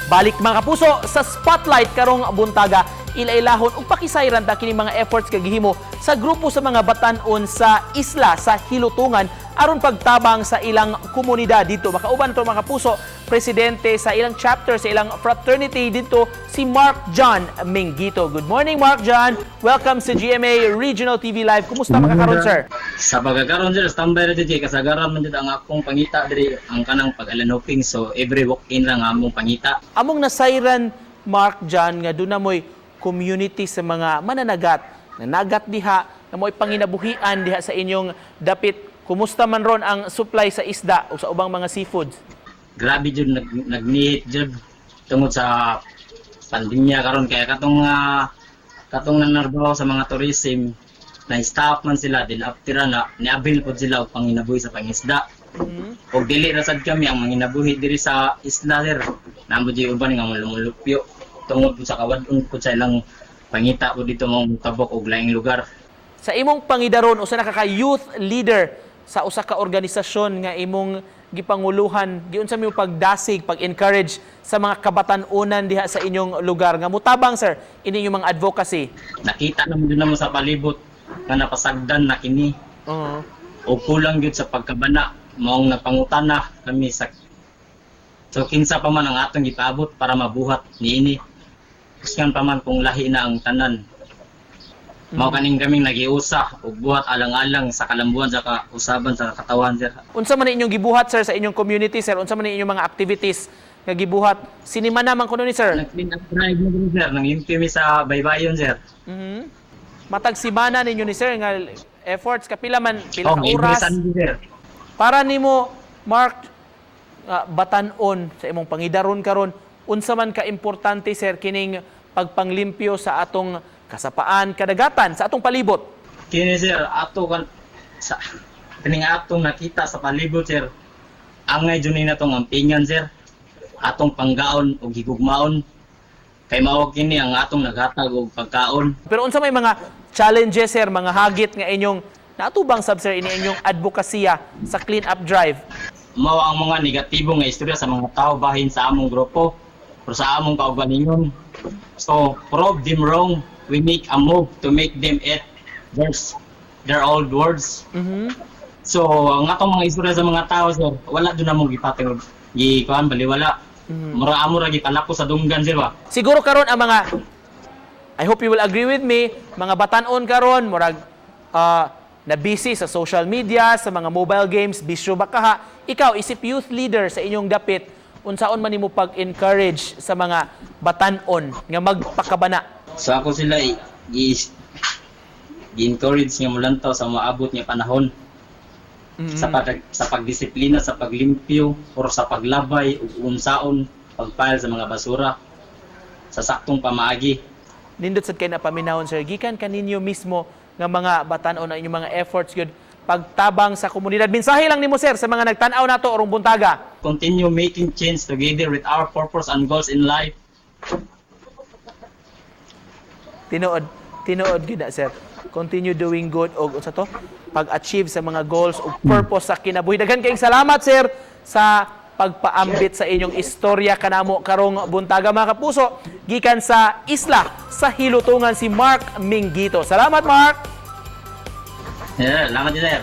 Balik, mga kapuso, sa spotlight karong buntaga, ilailahon ug pakisayran ta kini mga efforts kag gihimo sa grupo sa mga batan-on sa isla sa Hilutungan aron pagtabang sa ilang komunidad dito. Makauban to, mga kapuso, presidente sa ilang chapter sa ilang fraternity dito, si Mark John Mengito. Good morning, Mark John. Welcome sa GMA Regional TV Live. Kumusta makakaron, sir? Sa pagkakaroon, sir, standby ra jud kay kasagaran man jud ang akong pangita diri ang kanang pag-island hopping, so every walk-in lang ang among pangita. Among nasayran, Mark John, nga doon na mo'y community sa mga mananagat na nagat diha na mo'y panginabuhian diha sa inyong dapit. Kumusta man ron ang supply sa isda o sa ubang mga seafoods? Grabe jud, nagnihit jud tungod sa pandemya karon, kaya katong nanarbaho sa mga tourism na stop man sila din, after na niabil pod sila og panginabuhi sa pangisda. Og dili ra sad kami ang manginabuhi diri sa isla, sir. Namo jud uban nga lumulupyo tungod po sa kawad-on po sa ilang pangita po dito mo tabok og laing lugar. Sa imong pangidaron, usa na ka youth leader sa usa ka organisasyon nga imong gipanguluhan, giunsa mo pagdasig, pag-encourage sa mga kabatan-unan diha sa inyong lugar nga mutabang, sir, ini inyong mga advocacy? Nakita naman din namo sa palibot nga napasagdan na kini o kulang gyud sa pagkabana, maong nagpangutana kami sa, so kinsa pa man ang atong gipaabot para mabuhat niini, kusgan pa man kung lahi na ang tanan. Mao kaning kaming nagiusa og buhat alang-alang sa kalambuan, sa kausaban, sa katawan, sir. Unsa man inyong gibuhat, sir, sa inyong community, sir? Unsa man inyong mga activities nga gibuhat? Sinimana man kuno ni sir? Nag-clean up drive mo diri, sir, nanglimpyo mi sa baybayon, sir. Matag simana ninyo ni sir nga efforts, kapila man, pila Oh, ka every oras? Sunday, sir. Para nimo, Mark, batan-on sa imong pangidaron karon, unsa man ka importante, sir, kining pagpanglimpyo sa atong kasapaan, kadagatan, sa atong palibot? Kini, sir, ato kan sa kining atong nakita sa palibot, sir. Angay jud ni natong ampingan, sir. Atong panggaon og higugmaon. Kay mao kini ang atong naghatag og pagkaon. Pero unsa may mga challenges, sir, mga hagit nga inyong naatubang sab, sir, ini inyong advokasya sa clean up drive? Mao ang mga negatibo nga istorya sa mga tao bahin sa among grupo o sa among kaugalingon. So, prove them wrong. We make a move to make them eat their old words. So, ang atong mga istorya sa mga tao, sir, wala doon namong gipatong gikuan baliwala. Mura amo ra gipalako sa dunggan, sir ba. Siguro karon ang mga, I hope you will agree with me, mga batan-on karon murag na busy sa social media, sa mga mobile games, bisyo ba kaha. Ikaw, isip youth leader sa inyong dapit, unsaon man nimo pag-encourage sa mga batan-on nga magpakabana? So ako sila i-encourage nga mulantaw sa maabot nga panahon sa pagdisiplina, sa paglimpyo or sa paglabay ug unsaon pagpile sa mga basura sa saktong pamaagi. Nindot sad kay na paminawon, sir, gikan kaninyo mismo nga mga batan-on ang inyong mga efforts gyud pagtabang sa komunidad. Mensahe lang nimo, sir, sa mga nagtan-aw nato orong buntaga. Continue making change together with our purpose and goals in life. Tinuod, tinuod gyud na, sir. Continue doing good og unsa to? Pag-achieve sa mga goals ug purpose sa kinabuhi. Daghan kayong salamat, sir, sa pagpaambit sa inyong istorya kanamo karong buntaga, mga kapuso. Gikan sa isla sa Hilutungan si Mark Mingito. Salamat, Mark. Yeah, salamat din, sir.